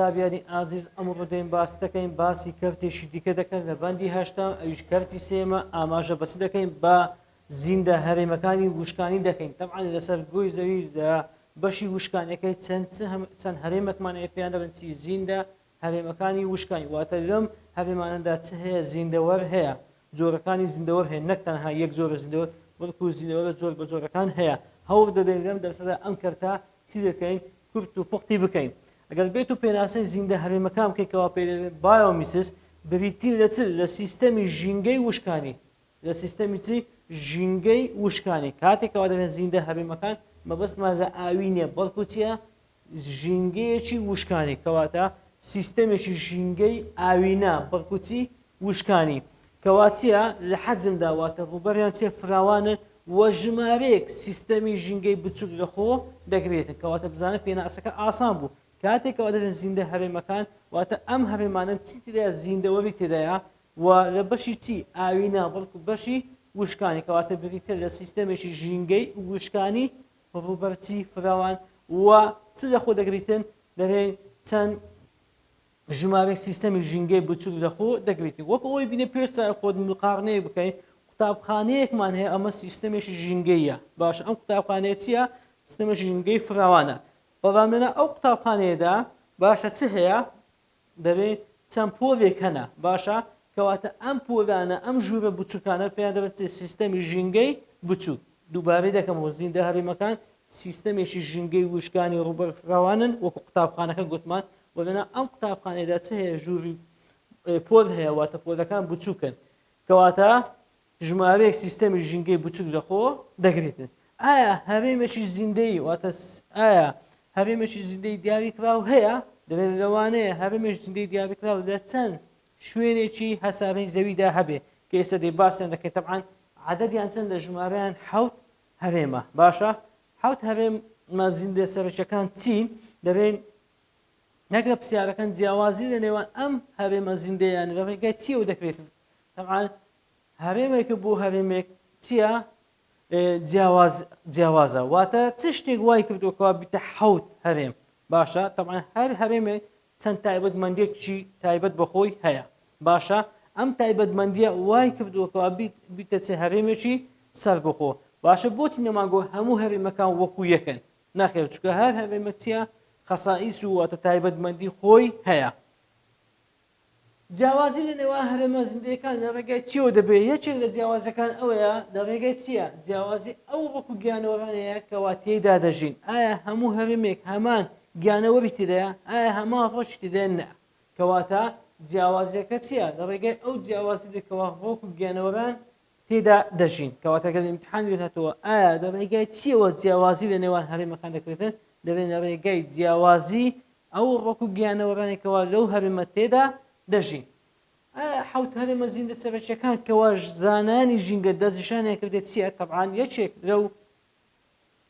قوتابیانی ئازیز ئەمڕۆ دێین باسی دەکەین باسی کەرتێکی دیکە دەکەن لە بەندی هەشتەم ئەویش کەرتی سێمە ئاماژە بەچ دەکەین بە زیندە هەرێمەکانی وشکانی دەکەین تەبعەن لەسەر گۆی زەوی لە بەشی وشکانەکەی چەند چەند هەرێمەکمان هەیە پێیان دەڵێن چی زیندە هەرێمەکانی وشکانی واتە لەم هەرێمانەدا چ هەیە زیندەوەر هەیە جۆرەکانی زیندەوەر هەیە نەک تەنها یەک جۆرە زیندەوەر بەڵکو زیندەوەرە جۆر بە جۆرەکان هەیە هەوڵ دەدەین لەم دەرسەدا ئەم کەرتە چی دەکەین کورت و پوختی بکەین ئەگەر بێت و پێناسەی زیندە هەرێمەکان بکەین کەوا پێی دەڵێن biomes بریتی لە چ لە سیستەمی ژینگەی وشکانی لە سیستەمی چی ژینگەی وشکانی کاتێک کەوا دەڵێن زیندە هەرێمەکان مەبەستمان لە ئاوی نییە بەڵکو چییە ژینگەیەکی وشکانی، کەواتە سیستەمێکی ژینگەی ئاوی نا بەڵکو چی؟ وشکانی. کەوا چیە؟ لە حەجمدا واتە ڕووبەریان چیە؟ فراوانن و ژمارەیەک سیستەمی ژینگەی بچوک لە خۆ دەگرێتن. کەواتە بزانە پێناسەکە ئاسان بوو. کاتێک کەوا دەڵێن زیندە هەرێمەکان واتە ئەم هەرێمانەن چی تێدایە؟ زیندەوەری تێدایە و لە بەشی چی؟ ئاوی نا بەڵکو بەشی وشکانی. کەواتە بریتیە لە سیستەمێکی ژینگەی وشکانی ڕووبەرچی فراوان و چ لەخۆ دەگریتن دەرێن چەند ژمارەی سیستەمی ژینگەی بچوک لەخۆ دەگریتن وەک ئەوەی بینە پێش چاوی خۆت مقارنەیەک بکەین قوتابخانەیەکمان هەیە ئەمە سیستەمێکی ژینگەیە باش ئەم قوتابخانەیە چییە سیستەمێکی ژینگەی فراوانە بەڵام لەنا ئەو قوتابخانەیەدا باشە چ هەیە دەبێ چەند پۆلێک هەنە باشە کەواتە ئەم پۆلانە ئەم ژوورە بچوکانە پێیان دەڵێن چی سیستەمی ژینگەی بچوک دووبارەی دەکەمەوە زیندە هەرێمەکان سیستەمێکی ژینگەی وشکانی ڕووبەر فراوانن وەکو قوتابخانەکە گوتمان و لەناو ئەم قوتابخانەیەدا چ هەیە ژووری پۆل هەیە واتە پۆلەکان بچوکن کەواتە ژمارەیەک سیستەمی ژینگەی بچوک لەخۆ دەگرێتن. ئایا هەرێمێکی زیندەیی واتە ئایا هەرێمێکی زیندەی دیاریکراو هەیە؟ دەبێت لەوانەیە هەرێمێکی زیندەی دیاریکراو لە چەند شوێنێکی هەسارەی زەویدا هەبێ کە ئێستا دەی باسیان دەکەین تەبعەن عەدەدیان چەندە ژمارەیان حەوت هەرێمە باشە حەوت هەرێمە زیندە سەرەکیەکان چین دەبێن نەک لە پرسیارەکان جیاوازی لە نێوان ئەم هەرێمە زیندەیان لە ڕێگای چیەوە دەکرێت تەبعەن هەرێمێک بۆ هەرێمێک چییە جیاواز جیاوازە واتە چ شتێک وای کردووە کەوا بیتە حەوت هەرێم باشە تەبعەن هەر هەرێمێک چەند تایبەتمەندێکی تایبەت بە خۆی هەیە باشە ئەم تایبەتمەندیە وای کردووە کەوا بیتە چ هەرێمێکی سەربەخۆ باشە بۆچی نەمانگۆ هەموو هەرێمەکان وەکو یەکن نەخێر چونکە هەر هەرێمێک چییە خەسائیس و واتە تایبەتمەندی خۆی هەیە جیاوازی لە نێوان هەرێمە زیندەیەکان لە ڕێگای چیەوە دەبێت؟ یەکێک لە جیاوازیەکان ئەوەیە لە ڕێگای چیە؟ جیاوازی ئەو ڕۆک و گیانەوەرانەیە کەوا تێیدا دەژین. ئایا هەموو هەرێمێک هەمان گیانەوەری تێدایە؟ ئایا هەمان ڕۆکی تێدایە؟ نا. کەواتە جیاوازیەکە چیە؟ لە ڕێگای ئەو جیاوازی دەبێت کەوا ڕۆک و گیانەوەران تێدا دەژین. کەواتە گەر ئیمتحان لێت هاتەوە ئایا لە ڕێگای چیەوە جیاوازی لە نێوان هەرێمەکان دەکرێتن؟ دەبێت لە ڕێگای جیاوازی ئەو ڕۆک و گیانەوەرانەی کەوا لەو هەرێمە تێدا دەژین. ئایا حەوت هەرێمە زیندە سەرەکیەکان کەوا زانایانی ژینگە دەستنیشانیان کردیە چیە؟ تەبعەن یەکێک لەو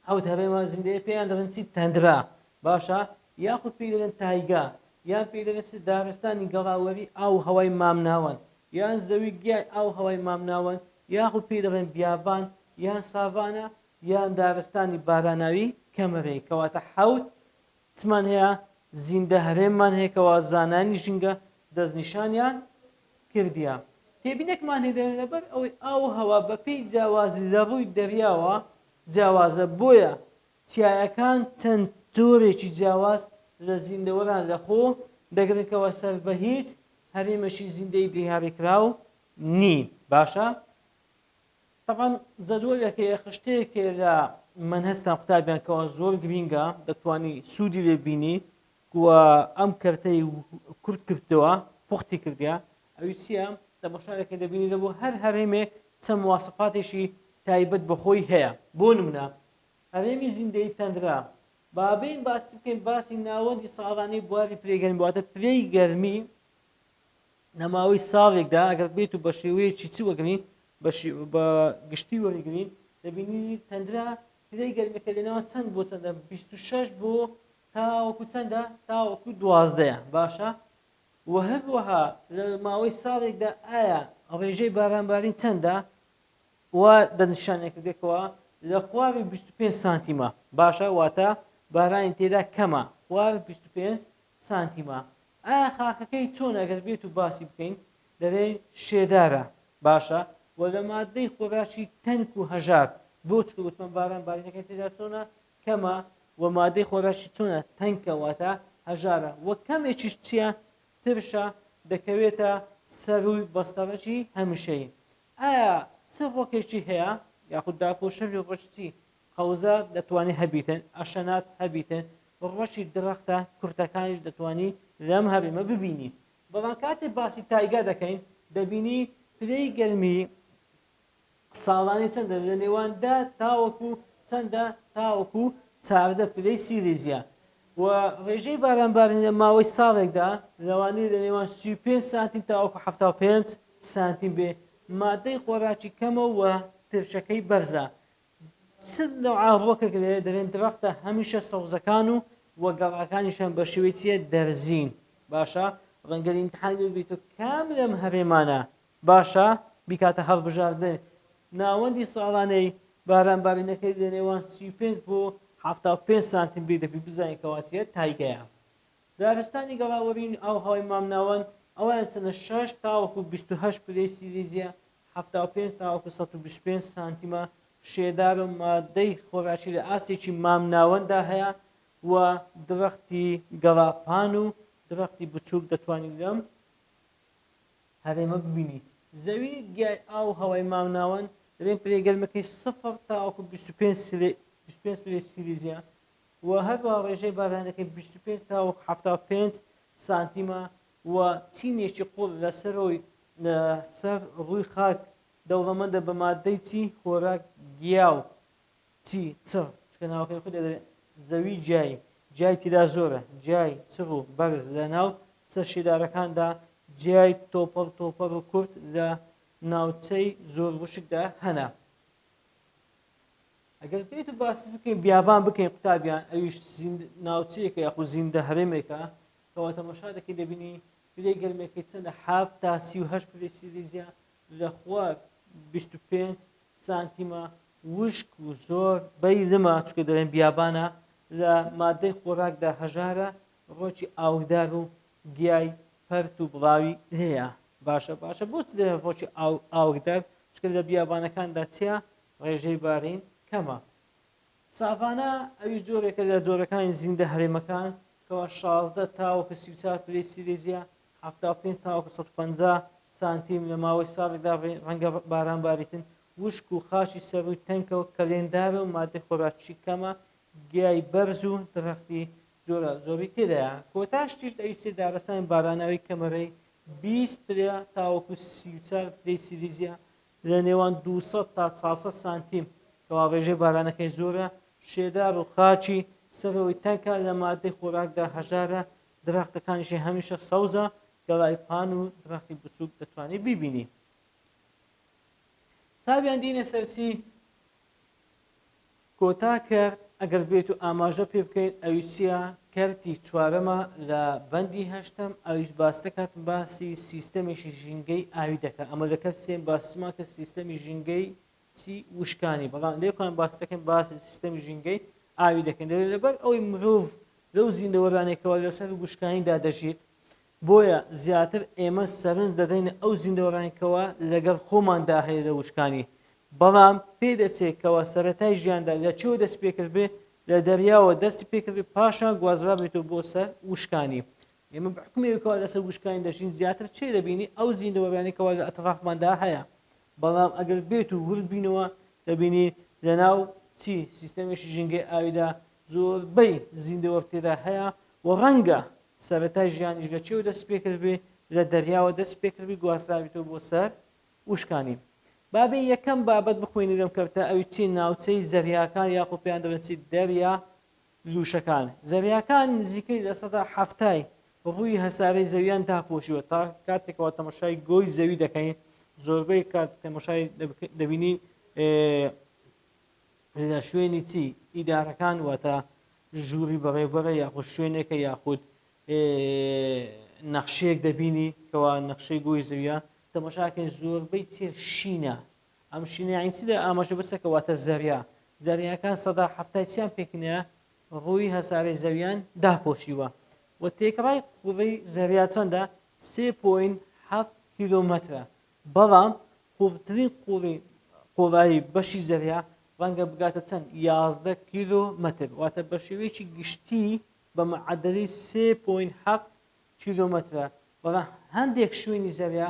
حەوت هەرێمە زیندەیە پێیان دەڵێن چی؟ تەندرا. باشە یاخود پێی دەڵێن تایگا یان پێی دەڵێن چ؟ دارستانی گەڵاوەری ئاو و هەوای مامناوەند یان زەوی گیای ئاو و هەوای مامناوەند یاخود پێی دەڵێن بیابان یان ساڤانا یان دارستانی باراناوی کەمەرەیی. کەواتە حەوت چمان هەیە؟ زیندە هەرێممان هەیە کەوا زانایانی ژینگە دەستنیشانیان کردیە. تێبینێکمان هەیە دەڵێن لەبەر ئەوەی ئاو و هەوا بەپێی جیاوازی لە ڕووی دەریاوە جیاوازە بۆیە چیایەکان چەند جۆرێکی جیاواز لە زیندەوەران لەخۆ دەگرن کەوا سەر بە هیچ هەرێمێکی زیندەی دیاریکراو نین. باشە تەبعەن جەدوەلێک هەیە خشتەیەک هەیە لە مەنهەجتان قوتابیان کەوا زۆر گرینگە دەتوانی سوودی لێ بینی و ئەم کەرتەی کورت کردەوە پوختی کردە ئەوی چییە تەمەشارێکە دەبینی لە بۆ هەر هەرێمێ چەند مواسفاتێکی تایبەت بە خۆی هەیە بۆ نمونە هەرێمی زیندەیی تەندرا بابین باسی بکەین باسی ناوەندی ساڵانەی بواری پلەی گەرمی واتە پلەی گەرمی لە ماوەی ساڵێکدا ئەگەر بێت و بە شێوەیەکی چی وەگرین بە گشتی وەریگرین دەبینی تەندرا پلەی گەرمیەکە لەناوە چەند بۆ چەندە 26 بۆ تاوەکو چەندە تاوەکو دوازدەیە باشە و هەروەها لە ماوەی ساڵێکدا ئایا ڕێژەی بارانبارین چەندە و دەستنیشانیان کردێت کەوا لە خواری 25 سانتیمە باشە واتە بارانی تێدا کەمە خوار 25 سانتیمە. ئایا خاکەکەی چۆنە ئەگەر بێت و باسی بکەین دەلێین شێدارە باشە و لە ماددەی خۆراکی تەنک و هەژار بۆ چونکە وتمان باران بارینەکەی تێدا چۆنە کەمە و ماددەی خۆراکی چۆنە تەنکە واتە هەژارە و کەمێکیش چییە ترشە دەکەوێتە سەرووی بەستەڕەکی هەمیشەیی ئایا چ ڕۆکێکی هەیە یاخود داپۆشەری ڕۆکی چی قەوزە دەتوانی هەبیتن ئەشەنات هەبیتن ڕۆکی درەختە کورتەکانیش دەتوانی لەم هەرێمە ببینی بەڵام کاتێ باسی تایگا دەکەین دەبینی پلەی گەرمی ساڵانی چەندە لە نێوان دە تاوەکو چەندە تاوەکو 14 پلەی سیلیزیە و ڕێژەی بارانبارین لە ماوەی ساڵێکدا لەوانەیە لە نێوان 35 سانتیم تاوەکو 75 سانتیم بێ مادەی خۆراکی کەمە و ترشەکەی بەرزە چ نەوعە ڕوەکێک لێرە دەبێن درەختە هەمیشە سەوزەکان و وە گەڵاکانیشیان بە شێوەی چیە دەرزین باشە ڕەنگە لە ئیمتحانی لێ بێت و کام لەم هەرێمانە باشە بیکاتە هەڵبژاردن ناوەندی ساڵانەی باران بارینەکەی لە نێوان 35 بۆ 75 سانتیم بێ دەبی بزانین کەوا چیە تایگەیە دارستانی گەڵاوەرین ئاوهەوای مامناوەند ئەویان چەنە 6 تاوەکو 28 پلەی سیلیزیە 75 تاوەکو 125 سانتیمە، شێدار و ماددەی خۆراکی لە ئاستێکی مامناوەنددا هەیە و درەختی گەڵا پان و درەختی بچووک دەتوانی لەم هەرێمە ببینی. زەوی گیای ئاو و هەوای مامناوەند دەبێن پلەی گەرمەکەی سفر تاوەکو 25 پلەی سیلیزیە و هەروەها ڕێژەی بارانەکەی 25 تاوەکو 75 سانتیمە و چینێکی قوڵ لەسەرۆی لەسەر ڕووی خاک دەوڵەمەندە بە ماددەی چی خۆراک گیا و چی چڕ چونکە ناوەکەی خۆی دەڵێ زەوی گیای گیای تیدا زۆرە گیای چڕ و بەرز لە ناو چە شێدارەکاندا گیای تۆپەڵ تۆپەڵ و کورت لە ناوچەی زۆر وشکدا هەنە. ئەگەر بێت و باسی بکەین بیابان بکەین قوتابیان ئەویش ناوچەیەکە یاخود زیندە هەرێمێکە کەوا تەماشا دەکەی دەبینی پلەی گەرمەکەی چەندە 7 تا 38 پلەی سیلیزیە لە خوار 25 سانتیمە وشک و زۆر بەی لمە چونکە دەڵێن بیابانە لە مادەی خۆراکدا هەژارە ڕۆکی ئاودار و گیای پەرت و بڵاوی لێیە باشە باشە بۆچ دەڵێن ڕۆکی ئاوکدار چونکە لە بیابانەکاندا چیە ڕێژەی بارین کەمە. ساڤانا ئەویش جۆرێکە لە جۆرەکانی زیندە هەرێمەکان کەوا 16 تاوەکو 34 پلەی سیلیزیە، 75 تاوەکو 150 سانتیم لە ماوەی ساڵێکدا ڕەنگە باران باریتن، وشک و خاکی سەرووی تەنکە و کەلێندارە و ماددەی خۆراکیی کەمە، گیای بەرز و درەختی جۆراوجۆری تێدایە. کۆتا شتیش ئەویش چیە دارستانی باراناوی کەمەرەی 20 پلە تاوەکو 34 پلەی سیلیزیە لە نێوان 200 تا 400 سانتیم کەوا ڕێژەی بارانەکەی زۆرە، شێدار و خاکی سەرەوەی تەنکە، لە ماددەی خۆراکدا هەژارە، درەختەکانیشی هەمیشە سەوزە، گەڵای پان و درەختی بچووک دەتوانی بیبینی. تابیان دینە سەر چی؟ کۆتا کەرت ئەگەر بێت و ئاماژە پێ بکەین ئەویش چییە؟ کەرتی چوارەمە لە بەندی هەشتەم ئەویش باس دەکات باسی سیستەمێکی ژینگەی ئاوی دەکات ئەمە لە کەرت سێم باسمان کرد سیستەمی ژینگەی چی وشکانی بەڵام لێکان باس دەکەین باسی سیستەمی ژینگەی ئاوی دەکەین دەبێت لەبەر ئەوەی مرۆڤ لەو زیندەوەرانێکەوە لەسەر وشکانیدا دەژیت بۆیە زیاتر ئێمە سەرنج دەدەینە ئەو زیندەوەرانەی کەوا لەگەڵ خۆماندا هەیە لە وشکانی، بەڵام پێدەچێت کەوا سەرەتای ژیاندا لە کوێوە دەستی پێکردبێ، لە دەریاوە دەستی پێکردبێ پاشان گوازرابێتەوە بۆ سەر وشکانی. ئێمە بە حوکمی ئەوەی کەوا لەسەر وشکانی دەژین زیاتر چێ دەبینی ئەو زیندەوەرانەی کەوا لە ئەترافماندا هەیە، بەڵام ئەگەر بێت و ورد بینەوە دەبینی لەناو چی سیستەمێکی ژینگەی ئاویدا زۆربەی زیندەوەر تێدا هەیە و ڕەنگە سەرەتای ژیانیش لە چێوە دەستی پێکردبێ، لە دەریاوە دەستی پێکردبی گواسترابیتەوە بۆ سەر وشکانی. با بێین یەکەم بابەت بخوێنین لەم کەرتە ئەوی چی ناوچەی زەریاکان یاخۆ پێیان دەڵێن چی دەریا لوشەکان. زەریاکان نزیکەی 70% ڕووی هەسارەی زەویان داپۆشیوە تا کاتێکەوە تەمەشای گۆی زەوی دەکەین زۆربەی کات تەمەشای دەبینین لە شوێنی چی ئیدارەکان واتە ژووری بەڕێوبەرە یاخود شوێنێکە یاخود نەخشەیەک دەبینی کەوا نەخشەی گۆی زەویە تەمەشاکەین زۆربەی چێ شینە ئەم شینە یانی چی دە ئاماژە بەسەکە واتە زەریا زەریاکان 70% چیان پێکنەیە ڕووی هەسارەی زەویان داپۆشیوە. و تێکڕای قووڵی زەریا چەندە؟ 3.7 کیلۆمەترە. بەڵام قووڵترین قووڵی قووڵایی بەشی زەریا ڕەنگە بگاتە چەند؟ 11 کیلۆمەتر. واتە بە شێوەیەکی گشتی بە مەعەدەلی 3.7 کیلۆمەترە. بەڵام هەندێک شوێنی زەریا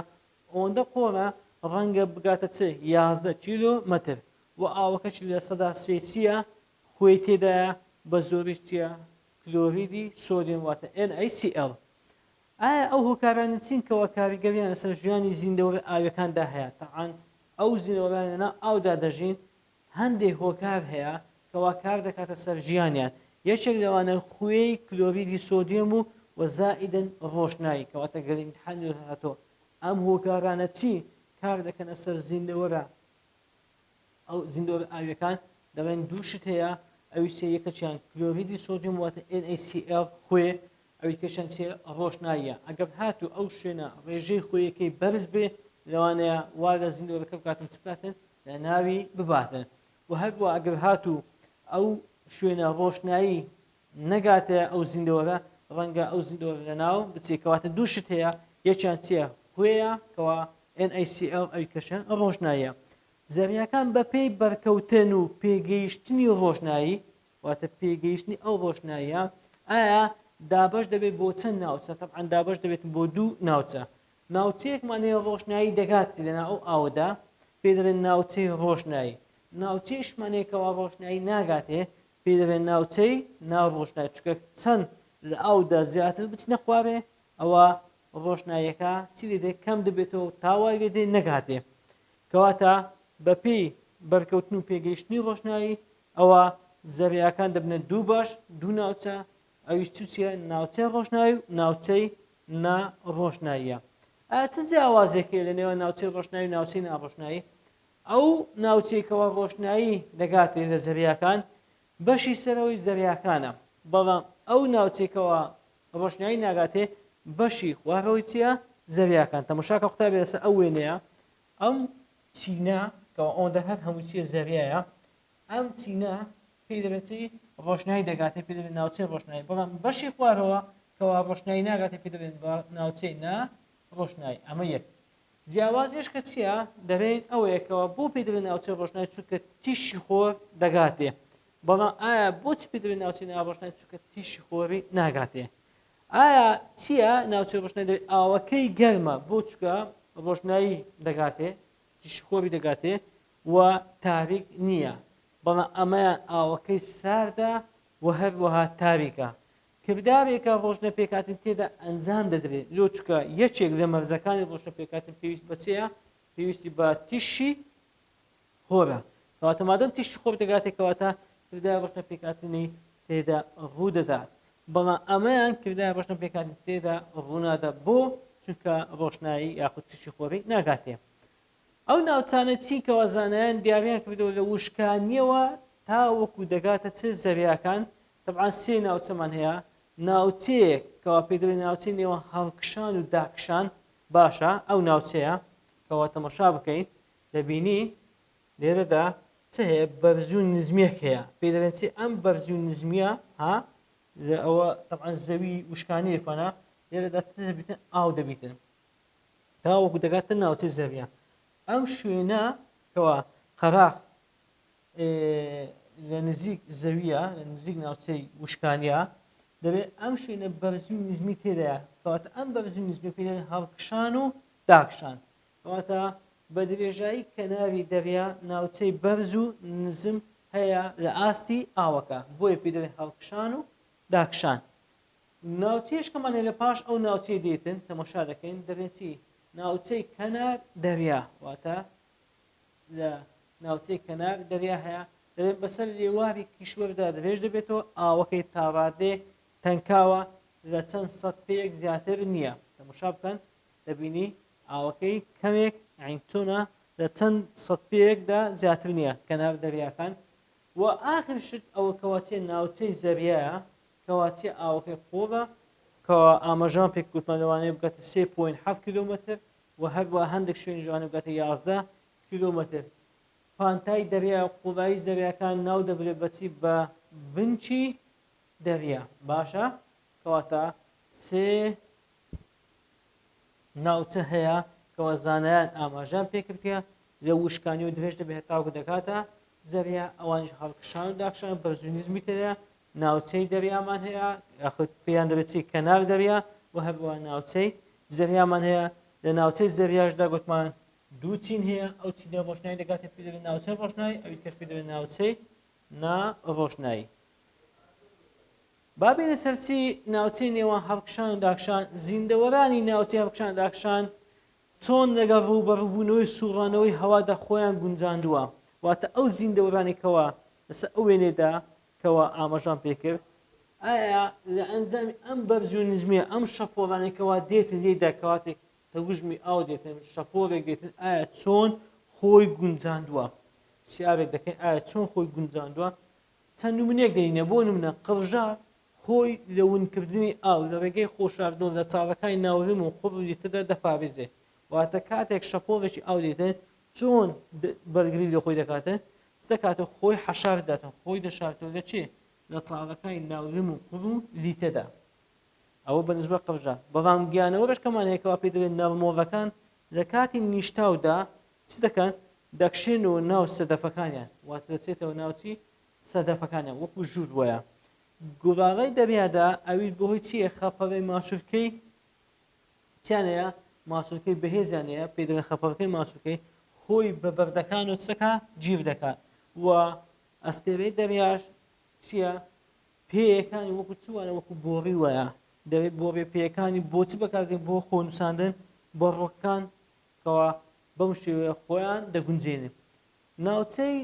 ئەوەندە قووڵە ڕەنگە بگاتە چ؟ 11 کیلۆمەتر. و ئاوەکەشی 3% چییە؟ خوێی تێدایە، بە زۆریش چییە؟ کلۆریدی سۆدیۆم واتە NaCl. ئایا ئەو هۆکارانە چین کەوا کاریگەریان لەسەر ژیانی زیندەوەرە ئاویەکاندا هەیە؟ تەعان ئەو زیندەوەرانە لەناو ئاودا دەژین هەندێک هۆکار هەیە کەوا کار دەکاتە سەر ژیانیان، یەکێک لەوانە خوێی کلۆریدی سۆدیۆم و و زائیدەن ڕۆشنایی. کەواتە گەر ئیمتحانی هاتۆ ئەم هۆکارانە چی کار دەکەنە سەر زیندەوەرە ئەو زیندەوەرە ئاویەکان، دەڵێن دوو شت هەیە، ئەویش چیە؟ یەکەکیان کلۆریدی سۆدیۆم واتە NaCl خوێ، ئەوی کەشیان چیە؟ ڕۆشناییە. ئەگەر هاتوو ئەو شوێنە ڕێژەی خوێیەکەی بەرز بێ لەوانەیە وا لە زیندەوەرەکە بکاتن چ بکاتن؟ لە ناوی بباتن. و هەروە ئەگەر هاتوو ئەو شوێنە ڕۆشنایی نەگاتە ئەو زیندەوەرە ڕەنگە ئەو زیندەوەرە لەناو بچێت. کەواتە دوو شت هەیە، یەکیان چییە؟ خوێیە کەوا NaCl، ئەوی کەشە ڕۆشناییە. زەریاکان بەپێی بەرکەوتن و پێگەیشتنی ڕۆشنایی، واتە پێگەیشتنی ئەو ڕۆشناییە، ئایا دابەش دەبێت بۆ چەند ناوچە؟ تەبعەن دابەش دەبێت بۆ دوو ناوچە. ناوچەیەکمان هەیە ڕۆشنایی دەگات لەناو ئەو ئاوەدا، پێی دەڵێن ناوچەی ڕۆشنایی. ناوچەیەشمان هەیە کەوا ڕۆشنایی ناگاتێ، پێی دەڵێن ناوچەی ناڕۆشنایی، چونکە چەند لە ئاودا زیاتر بچنە خوارێ ئەوە ڕۆشناییەکە چی لێ دێ؟ کەم دەبێتەوە تا وای لێ دێ نەگاتێ. کەواتە بەپێی بەرکەوتن و پێگەیشتنی ڕۆشنایی ئەوە زەریاکان دەبنە دوو بەش، دوو ناوچە، ئەویش چ چیە؟ ناوچەی ڕۆشنایی و ناوچەی ناڕۆشناییە. ئایا چ جیاوازێک هەیە لە نێوان ناوچەی ڕۆشنایی و ناوچەی ناڕۆشنایی؟ ئەو ناوچەی کەوا ڕۆشنایی دەگاتێ لە زەریاکان بەشی سەرەوەی زەریاکانە، بەڵام ئەو ناوچەی کەوا ڕۆشنایی ناگاتێ بەشی خوارەوەی چییە؟ زەریاکان. تەماشاکە قوتابی لەسەر ئەو وێنەیە ئەم چینە کەوا ئەوەندە هەر هەموو چییە زەریایە، ئەم چینە پێی دەبێت چی؟ ڕۆشنایی دەگاتێ، پێی دەبێت ناوچەی ڕۆشنایی. بەڵام بەشی خوارەوە کەوا ڕۆشنایی ناگاتێ پێی دەبێت بە ناوچەی نا ڕۆشنایی. ئەمە یەک. جیاوازیش کە چییە؟ دەبێت ئەوەیە کەوا بۆ پێی دەبێت ناوچەی ڕۆشنایی؟ چونکە تیشکی خۆر دەگاتێ. بەڵام ئایا بۆچی پێی دەبێت ناوچەی ناڕۆشنایی؟ چونکە تیشکی خۆری ناگاتێ. ئایا چییە ناوچەی ڕۆشنایی؟ دەبێت ئاوەکەی گەرمە. بۆ؟ چونکە ڕۆشنایی دەگاتێ، تیشکی خۆری دەگاتێ و تاریک نییە. بەڵام ئەمەیان ئاوەکەی ساردە و هەروەها تاریکە. کردارێکە ڕۆشنە پێکهاتن تێدا ئەنجام دەدرێت. لۆ؟ چونکە یەکێک لە مەرجەکانی ڕۆشنە پێکهاتن پێویست بە چییە؟ پێویستی بە تیشکی خۆرە. کەواتە مادەم تیشکی خۆر دەگاتێ کەواتە کرداری ڕۆشنە پێکهاتنی تێدا ڕوودەدات. بەڵام ئەمەیان کرداری ڕۆشنە پێکهاتن تێدا ڕوونادا. بۆ؟ چونکە ڕۆشنایی یاخود تیشکی خۆری ناگاتێ. ئەو ناوچانە چین کەوا زانایان دیاریان کردەوە لە وشکانیەوە تا وەکو دەگاتە چ زەریاکان؟ تەبعەن سێ ناوچەمان هەیە، ناوچەیەک کەوا پێی دەڵێن ناوچەی نێوان هەڵکشان و داکشان، باشە ئەو ناوچەیە کەوا تەمەشا بکەین دەبینین لێرەدا چ هەیە؟ بەرزی و نزمیەک هەیە، پێی دەڵێن چی؟ ئەم بەرزی و نزمیە ها ئەوە تەبعەن زەوی وشکانیەکانە، لێرەدا چ دەبیتن؟ ئاو دەبیتن تاوەکو دەگاتە ناوچەی زەریا. ئەم شوێنە کەوا قەراخ لە نزیک زەویە، لە نزیک ناوچەی وشکانیە، دەبێت ئەم شوێنە بەرزی و نزمی تێدایە. کەواتە ئەم بەرزی و نزمی پێ دەڵێن هەڵکشان و داکشان. کەواتە بە درێژایی کەناری دەریا ناوچەی بەرز و نزم هەیە لە ئاستی ئاوەکە، بۆیە پێ دەڵێن هەڵکشان و داکشان. ناوچەیەش کەمان هەیە لە پاش ئەو ناوچەی دێتن تەمەشا دەکەین دەبێت چی؟ ناوچەی کەنار دەریا، واتە لە ناوچەی کەنار دەریا هەیە دەبێت بەسەر لێواری کیشوەردا درێژ دەبێتەوە، ئاوەکەی تاڕادەیەک تەنکاوە لە چەند سەد پێیەک زیاتر نییە. تەمەشا بکەن دەبینی ئاوەکەی کەمێک یانی چۆنە لە چەند سەد پێیەکدا زیاتر نییە کەنار دەریاکان. و ئاخر شت ئەوە کەواتیە ناوچەی زەریایە کەواتیە ئاوەکەی قوڵە کەوا ئاماژەمان پێ گوتمان لەوانەیە بگاتە 3.7 کیلۆمەتر و هەروە هەندێک شوێنیش لەوانەیە بگاتە 11 کیلۆمەتر. پانتای دەریا و قوڵایی زەریاکان ناو دەبرێت بەچی؟ بە بنکی دەریا. باشە کەواتە سێ ناوچە هەیە کەوا زانایان ئاماژەیان پێکردیە لە وشکانی و درێژ دەبێت هەتاوەکو دەگاتە زەریا، ئەوانیش هەڵکشان و داکشان و بەرز و نزمی تێدایە، ناوچەی دەریامان هەیە یاخود پێیان دەبێت چی کەنار دەریا و هەروەها ناوچەی زەریامان هەیە. لە ناوچەی زەریاشدا گوتمان دوو چین هەیە، ئەو چینە ڕۆشنایی دەگاتە پێ دەبێت ناوچەی ڕۆشنایی، ئەوی کەش پێ دەبێت ناوچەی ناڕۆشنایی. با بێینە سەر چی؟ ناوچەی نێوان هەڵکشان و داکشان، زیندەوەرانی ناوچەی هەڵکشان و داکشان چۆن لەگەڵ ڕووبەڕووبوونەوەی سووڕانەوەی هەوادا خۆیان گونجاندووە، واتە ئەو زیندەوەرانەی کەوا لەسەر ئەو وێنەیەدا کەوا ئاماژەمان پێکرد، ئایا لە ئەنجامی ئەم بەرز و نزمیە، ئەم شەپۆڵانەی کەوا دێتن لێیدا کەواتێک تەوژمی ئاو دێتن، شەپۆلێک دێتن، ئایا چۆن خۆی گونجاندووە؟ پرسیارێک دەکەین ئایا چۆن خۆی گونجاندووە؟ چەند نمونەیەک دێنینە، بۆ نمونە قڕژار خۆی لە ونکردنی ئاو لە ڕێگەی خۆشاردنەوە لە چاڵەکانی ناو رم و قوڕ و لیتردا دەپارێزێت، واتە کاتێک شەپۆڵێکی ئاو دێتن چۆن بەرگری لە خۆی دەکاتن؟ چ دەکاتن؟ خۆی حەشار دەداتن، خۆی دەشارێتەوە لە چێ؟ لە چاڵەکانی ناو رم و قوڕ و لیتەدا. ئەوە بە نسبەت قڕژار. بەڵام گیانەوەرەش کەمان هەیە کەوا پێی دەڵێن نەرمۆڵەکان لە کاتی نیشتاودا چ دەکەن؟ دەکشێنەوە ناو سەدەفەکانیان، واتە دەچێتەوە ناو چی؟ سەدەفەکانیان وەکو ژوور وایە. گوڵاڵەی دەریادا ئەویش بەهۆی چییە؟ خەپەڵەی ماسولکەی چیان هەیە؟ ماسولکەی بەهێزیان هەیە، پێی دەڵێن خەپەڵکەی ماسولکەی، خۆی بە بەردەکان و چ دەکا؟ گیر دەکات. و ئەستێرەی دەریاش چییە؟ پێیەکانی وەکو چ وایە؟ وەکو بۆڕی وایە. دەبێت بۆڕیە پێیەکانی بۆ چ بەکاردێن؟ بۆ خۆنووساندن بە ڕۆکەکان کەوا بەم شێوەیە خۆیان دەگونجێنن. ناوچەی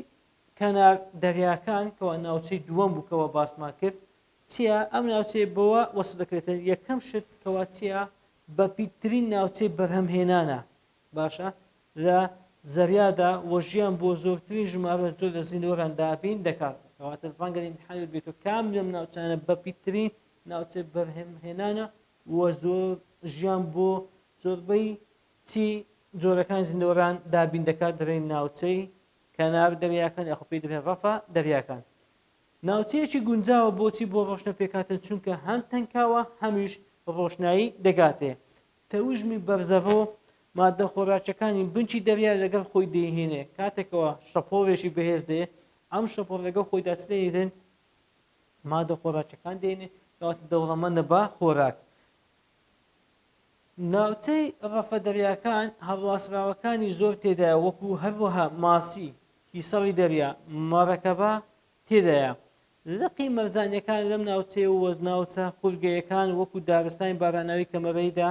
کەنار دەریاکان کەوا ناوچەی دووەم بوو کەوا باسمان کرد چییە؟ ئەم ناوچەیە بەوە وەسف دەکرێتن یەکەم شت کەوا چییە؟ بەپیتترین ناوچەی بەرهەمهێنانە باشە لە زەریادا و ژیان بۆ زۆرترین ژمارە جۆر لە زیندەوەران دابین دەکات. کەواتە ڕەنگە لە ئیمتیحانی بێتەوە کام لەم ناوچانە بەپیتترین ناوچەی بەرهەمهێنانە و زۆر ژیان بۆ زۆربەی چی جۆرەکانی زیندەوەران دابین دەکات دەرێن ناوچەی کەنار دەریاکان یاخود پێی دەرێن ڕەفە دەریاکان. ناوچەیەکی گونجاوە بۆچی بۆ ڕۆشنە پێکهاتن چونکە هەم تەنکاوە هەمیش ڕۆشنایی دەگاتێ. تەوژمی بەرزەڕۆ ماددە خۆراکیەکانی بنکی دەریا لەگەڵ خۆی دەیهێنێ کاتێکەوە شەپۆلێکی بەهێز دێ ئەم شەپۆل لەگەڵ خۆیدا چ دەینێتن ماددە خۆراکیەکان دێنێ کەواتە دەوڵەمەندە بە خۆراک. ناوچەی ڕەفە دەریاکان هەڵواسراوەکانی زۆر تێدایە وەکو هەروەها ماسی، کیسەڵی دەریا، مەرەکەبە تێدایە. لقی مەرجانیەکان لەم ناوچەیە و ناوچە خولگەیەکان وەکو دارستانی باراناوی کەمەرەیدا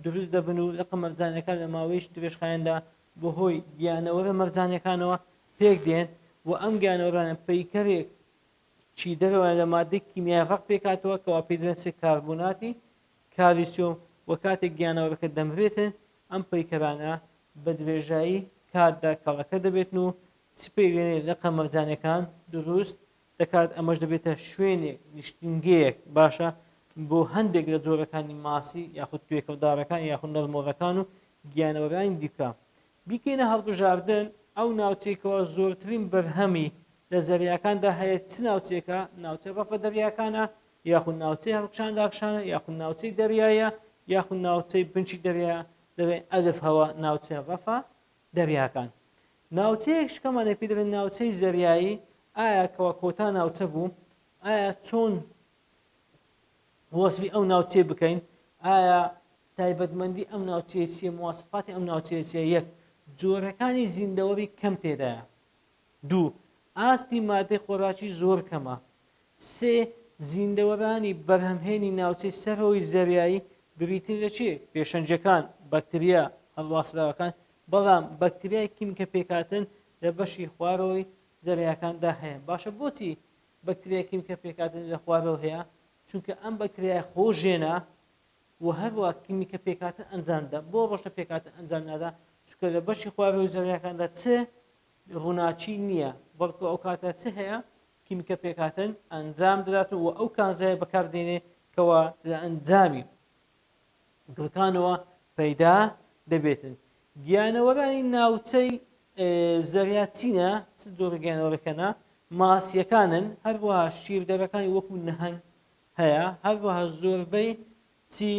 دروست دەبن و لقە مەرجانیەکان لە ماوەیەکی درێژخایەندا بەهۆی گیانەوەرە مەرجانیەکانەوە پێکدێن و ئەم گیانەوەرانە پەیکەرێک چی دەرەوەیان لە ماددەی کیمیای ڕەق پێکهاتووە کەوا پێی دەڵێن چ کاربۆناتی کالیسیۆم و کاتێک گیانەوەرەکە دەمرێتن ئەم پەیکەرانە بە درێژایی کاتدا کەڵەکە دەبێتن و چ پێوێنەی لقە مەرجانیەکان دروست دەکات ئەمەش دەبێتە شوێنێک نیشتینگەیەک باشە بۆ هەندێک لە جۆرەکانی ماسی یاخود توێکڵدارەکان یاخود نەرمۆڵەکان و گیانەوەرانی دیکە بیکەینە هەڵبژاردن ئەو ناوچەی کەوا زۆرترین بەرهەمی لە زەریاکاندا هەیە چ ناوچەیەکە؟ ناوچەی ڕەفە دەریاکانە یاخود ناوچەی هەڵکشان داکشانە یاخود ناوچەی دەریایە یاخود ناوچەی بنکی دەریایە دەبێت ئەلف هەوە ناوچەی ڕەفە دەریاکان ناوچەیەک شکەمانە پێ دەبێت ناوچەی زەریایی ئایا کەوا کۆتا ناوچە بوو ئایا چۆن وەسفی ئەو ناوچەیە بکەین ئایا تایبەتمەندی ئەم ناوچەیە چییە مواسفاتی ئەم ناوچەیە چییە یەک جۆرەکانی زیندەوەری کەم تێدایە دوو ئاستی مادەی خۆراکی زۆر کەمە سێ زیندەوەرانی بەرهەمهێنی ناوچەی سەرەوەی زەریایی بریتین لە چی؟ پێشەنگەکان، بەکتریا هەڵواسراوەکان، بەڵام بەکتریای کیمیکە پێکهاتن لە بەشی خوارەوەی زەریاکاندا هەیە. باشە بۆچی بەکتریای کیمیکە پێکهاتن لە خوارەوە هەیە؟ چونکە ئەم بەکتریایە خۆژێنە و هەروەها کیمیکە پێکهاتن ئەنجام دەدا. بۆ ڕۆشنە پێکهاتن ئەنجام نادا؟ چونکە لە بەشی خوارەوەی زەریاکاندا چ ڕووناکی نییە، بەڵکو ئەو کاتە چ هەیە؟ کیمیکە پێکهاتن ئەنجام دەدات و ئەو کانزایە بەکاردێنێ کەوا لە ئەنجامی گڕکانەوە پەیدا دەبێتن. گیانەوەرانی ناوچەی زەریا چینە؟ چ جۆرە گیانەوەرەکەنە؟ ماسیەکانن، هەروەها شیردەرەکانی وەکو نەهەنگ هەیە، هەروەها زۆربەی چی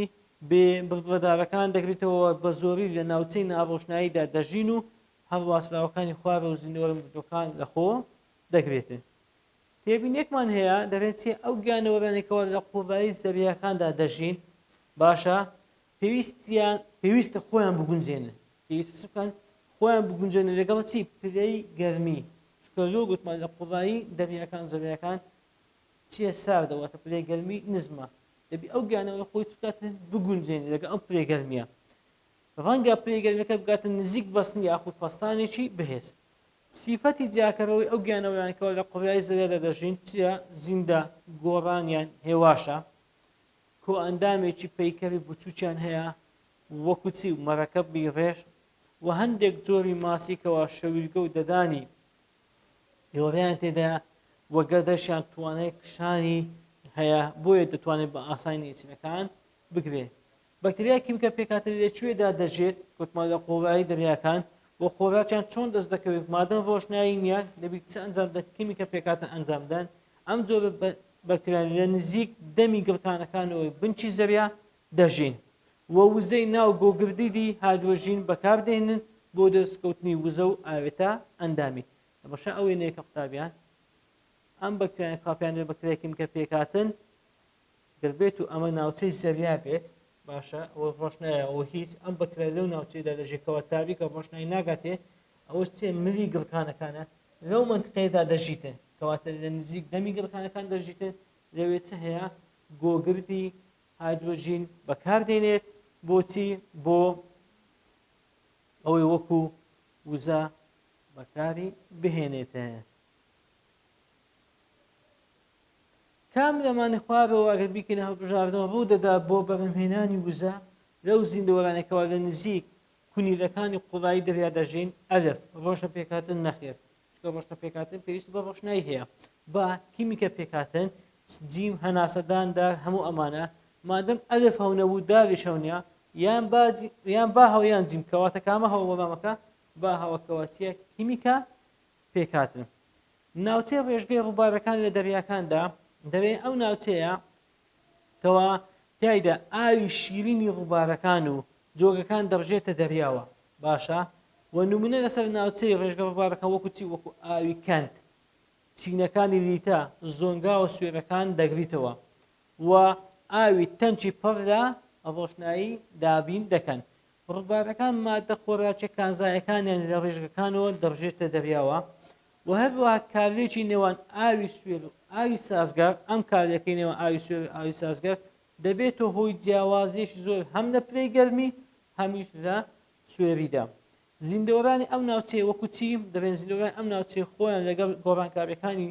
بێ بڕبڕەدارەکان دەگرێتەوە بە زۆری لە ناوچەی ناڕۆشناییدا دەژین و هەڵواسراوەکانی خوارە و زیندەوەرە مردووەکان لەخۆ دەگرێتن. تێبینیەکمان هەیە دەبێت چی ئەو گیانەوەرانەی کەوا لە قوڵایی زەریاکاندا دەژین باشە پێویستیان پێویستە خۆیان بگونجێنن پێویستە چ بکەن خۆیان بگونجێنن لەگەڵ چی پلەی گەرمی چونکە لۆ گوتمان لە قوڵایی دەریاکان زەریاکان چیە ساردە واتە پلەی گەرمی نزمە دەبی ئەو گیانەوەرە خۆی چ بکاتن بگونجێنێ لەگەڵ ئەم پلەی گەرمیە ڕەنگە پلەی گەرمیەکە بگاتە نزیک بەستن یاخود پەستانێکی بەهێز سیفەتی جیاکەرەوەی ئەو گیانەوەرانە کەوا لە قوڵایی زەویدا دەژین چیە زیندە گۆڕانیان هێواشە کۆئەندامێکی پەیکەری بچووکیان هەیە وەکو چی مەرەکەبی ڕێژ و هەندێک جۆری ماسی کەوا شەویلگە و دەدانی گەورەیان تێدایە و گەدەشیان توانای کشانی هەیە بۆیە دەتوانێت بە ئاسانی نێچیرەکان بگرێت. بەکتریای کیمکە پێکهاتە لە کوێدا دەژێت؟ گوتمان لە قوڵایی دەریاکان و خۆراکیان چۆن دەست دەکەوێت؟ مادەم ڕۆشنایی نییە دەبیت چ ئەنجام بدەن؟ کیمیکە پێکهاتە ئەنجام بدەن. ئەم جۆرە بەکتریانە لە نزیک دەمی گڕکانەکانەوە بنکی زەریا دەژین و وزەی ناو گۆگردیدی هایدرۆژین بەکاردێنن بۆ دەستکەوتنی وزە و ئاوێتە ئەندامی. تەماشا ئەو وێنەیە کە قوتابیان ئەم بەکتریانە کوا پێیان دەڵێن بەکتریای کیمیکە پێکهاتن گەر بێت و ئەمە ناوچەی زەریا بێت باشە ئەوە ڕۆشنایە ئەوە هیچ ئەم بەکتریا لەو ناوچەیەدا دەژێت کەوا تاریکە ڕۆشنایی ناگاتێ ئەوە چێ ملی گڕکانەکانە لەو منتقەیەدا دەژیتن کەواتە لە نزیک دەمی گڕکانەکان دەژیتن لەوێ چ هەیە گۆگردی هایدرۆجین بەکاردێنێت بۆچی بۆ ئەوەی وەکو وزە بەکاری بهێنێتە کام لەمانە خوارەوە ئەگەر بیکەینە هەڵبژاردن ڕوو دەدا بۆ بەرهەمهێنانی وزە لەو زیندەوەرانەی کەوا لە نزیک کونیلەکانی قوڵایی دەریا دەژین؟ ئەلف، ڕۆشنە پێکهاتن نەخێر، چونکە ڕۆشنە پێکهاتن پێویستی بە ڕۆشنایی هەیە. با، کیمیکە پێکهاتن، جیم، هەناسەدان، دار، هەموو ئەمانە. مادەم ئەلف هەو نەبوو داریش هەو نییە، یان با یان با هەو یان جیم، کەواتە کامە هەوە وەڵامەکە؟ با هەوە کەوا چییە؟ کیمیکە پێکهاتن. ناوچەی ڕێژگەی ڕووبارەکان لە دەریاکاندا دەبێت ئەو ناوچەیە کەوا تیایدا ئاوی شیرینی ڕووبارەکان و جۆگەکان دەڕژێتە دەریاوە باشە و نمونە لەسەر ناوچەی ڕێژگە ڕووبارەکان وەکو چی وەکو ئاوی کەند چینەکانی لیتە زۆنگاوە سوێرەکان دەگریتەوە و ئاوی تەنکی پڕ لە ڕۆشنایی دابین دەکەن. ڕووبارەکان ماددە خۆراکیە کانزایەکانیان لە ڕیشگەکانەوە دەڕژێتە دەریاوە و هەروەها کارلێکی نێوان ئاوی سوێر و ئاوی سازگار، ئەم کارلێکەی نێوان ئاوی سوێر و ئاوی سازگار دەبێتە هۆی جیاوازیەکی زۆر هەم لە پلەی گەرمی هەمیش لە سوێریدا. زیندەوەرانی ئەم ناوچەیە وەکو چی دەبێن؟ زیندەوەرانی ئەم ناوچەیە خۆیان لەگەڵ گۆڕانکاریەکانی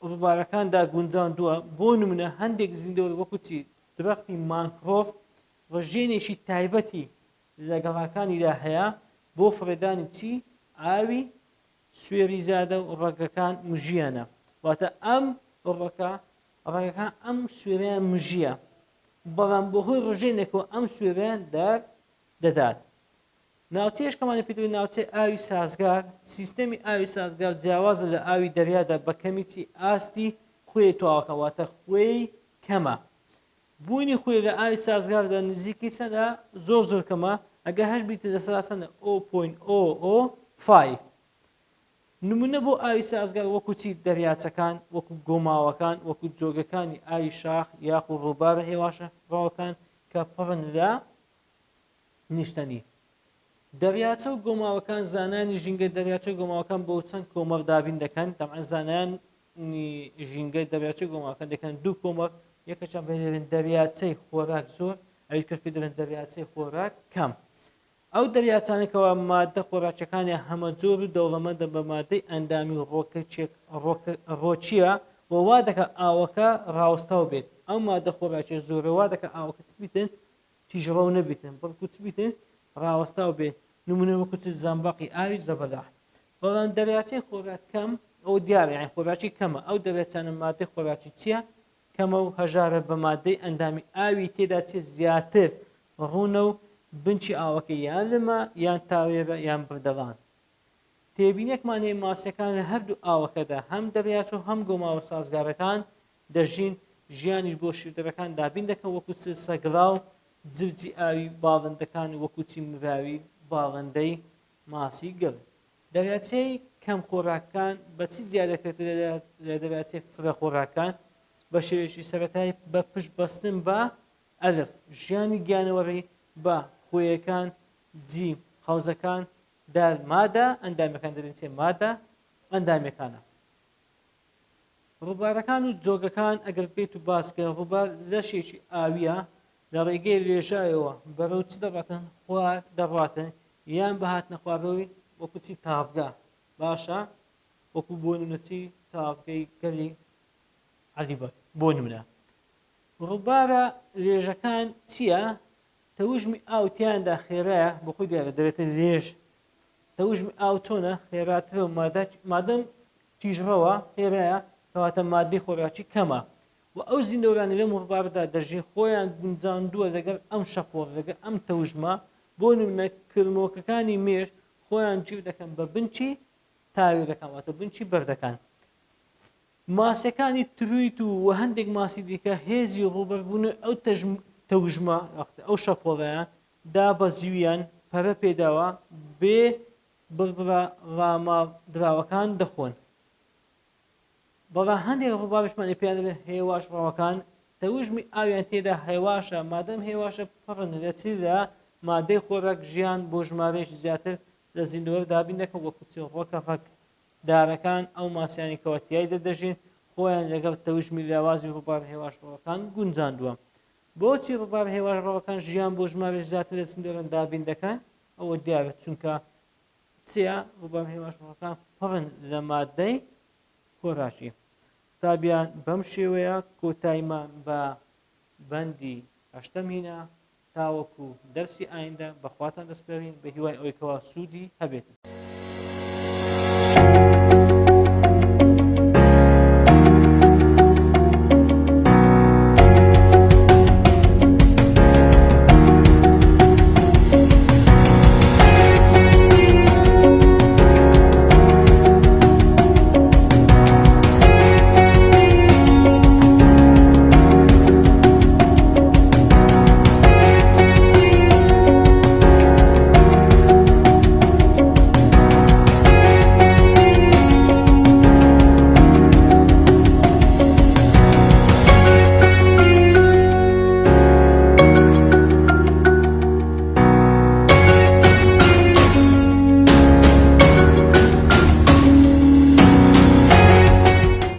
ڕووبارەکاندا گونجاندووە، بۆ نمونە هەندێک زیندەوەر وەکو چی درەختی مانگرۆڤ ڕژێنێکی تایبەتی لە گەڵاکانیدا هەیە بۆ فڕێدانی چی ئاوی سوێری زیادە و ڕەگەکان مژیانە واتە ئەم ڕەکە ڕەگەکان ئەم سوێریان مژیە بەڵام بەهۆی ڕژێنێکەوە ئەم سوێریان دەر دەدات. ناوچەی ئەشکەمانی پێدەوی ناوچەی ئاوی سازگار، سیستەمی ئاوی سازگار جیاوازە لە ئاوی دەریادا بە کەمیی ئاستی خوێی تواوەکان واتە خوێی کەمە. بوونی خوێ لە ئاوی سازگاردا نزیکەی چەندە؟ زۆر زۆر کەمە، ئەگەر هەشت بیت لەسەدا چەندە؟ 0.005. نمونە بۆ ئاوی سازگار وەکو چی؟ دەریاچەکان، وەکو گۆماوەکان، وەکو جۆگەکانی ئاوی شاخ یاخو ڕووبارە هێواشە ڕەوەکان کە پڕن لە نیشتەنی. دەریاچە و گۆماوەکان زانایانی ژینگە دەریاچە و گۆماوەکان بۆ چەند کۆمەڵ دابین دەکەن، تەبعەن زانایانی ژینگە دەریاچە و گۆماوەکان دەکەن دوو کۆمەڵ، یەکەکیان پێ دەڵێن دەریاچەی خۆراک زۆر، ئەوی کەش پێ دەڵێن دەریاچەی خۆراک کەم. ئەو دەریاچانە کەوا ماددە خۆراکیەکانیان هەمەجۆر و دەوڵەمەندە بە ماددەی ئەندامی و ڕۆکەچێک ڕۆکییە و وا دەکات ئاوەکە ڕاوەستاو بێت، ئەو ماددە خۆراکیە زۆرە وا دەکات ئاوەکە چ بیتن تیژڕەو نەبیتن بەڵکو چ بیتن ڕاوەستاو بێ نمونە وەکو چ زەمبەقی ئاوی زەبەلاح بەڵام دەریاچەی خۆراک کەم ئەو دیارە یانی خۆراکی کەمە ئەو دەریاچانە مادەی خۆراکی چییە کەمە و هەژارە بە مادەی ئەندامی ئاوی تێدا چێ زیاتر ڕوونە و بنکی ئاوەکەی یان لمە یان تاوێرە یان بردەڵان تێبینێکمان هەیە ماسیەکان لە هەردوو ئاوەکەدا هەم دەریاچە و هەم گۆماوە سازگارەکان دەژین. ژیانیش بۆ شیردەرەکان دابین دەکەن وەکو چ سەگڕاو جرجی ئاوی باڵندەکان و وەکو چی مراوی باڵندەی ماسی گڕ. دەریاچەی کەم خۆراکەکان بە چی جیا دەکرێتەوە لە دەریاچەی فرە خۆراکەکان؟ بە شێوەیەکی سەرەتایی بە پشت بەستن بە، ئەلف، ژیانی گیانەوەری، بە، خوێیەکان، جیم، قەوزەکان، دال، مادە ئەندامیەکان دەبێت چێ مادە ئەندامیەکانە. ڕووبارەکان و جۆگەکان ئەگەر بێت و باسکە ڕووبار لەشێکی ئاویە لە ڕێگەی لێژایەوە بەرەو چ دەڕاتن خوار دەڕاتن یان بە هاتنە خوارەوەی وەکو چی تاڤگە باشە وەکو بۆ نمونە چی تاڤگەی گەلی عەلی بەگ بۆ نمونە ڕووبارە لێژەکان چییە تەوژمی ئاو تیاندا خێرایە بۆ خۆی دیارە دەبێتە لێژ تەوژمی ئاو چۆنە خێراترە و مادەم تیژڕەوە خێرایە کەواتە مادەی خۆراکی کەمە و ئەو زیندەوەرانەی لەم ڕووبارەدا دەژین خۆیان گونجاندووە لەگەڵ ئەم شەپۆڵ لەگەڵ ئەم تەوژمە بۆ نمونە کرمۆکەکانی مێش خۆیان گیر دەکەن بە بنکی تاوێرەکان واتە بنکی بەردەکان ماسیەکانی ترویت و و هەندێک ماسی دیکە هێزی ڕووبەربوونەوەی ئەو تەوژمە یاخود ئەو شەپۆڵەیان دابەزیویان پەرە پێداوە بێ بڕبڕە ڕاماڵدراوەکان دەخۆن. بەڵام هەندێک ڕووباریشمان هەیە پێیان دەڵێن هێواش ڕەوەکان تەوژمی ئاویان تێدا هێواشە مادەم هێواشە پڕن لە چ لە مادەی خۆراک ژیان بۆ ژمارەیەکی زیاتر لە زیندەوەر دابین دەکەن وەکو چ ڕۆکە ڕەگ دارەکان، ئەو ماسیانەی کەوا تیایدا دەژین، خۆیان لەگەڵ تەوژمی لاوازی ڕووبارە هێواشڕەوەکان گونجاندووە. بۆچی ڕووبارە هێواشڕەوەکان ژیان بۆ ژمارەی زیاتر لە زیندەوەران دابین دەکەن؟ ئەوە دیارە چونکە چییە؟ ڕووبارە هێواشڕەوەکان پڕن لە ماددەی خۆراکی. قوتابیان بەم شێوەیە کۆتاییمان بە بەندی هەشتەم هینا. تاوەکو دەرسی ئایندە بەخواتان دەسپێرین بە هیوای ئەوەی کەوا سوودی هەبێتن.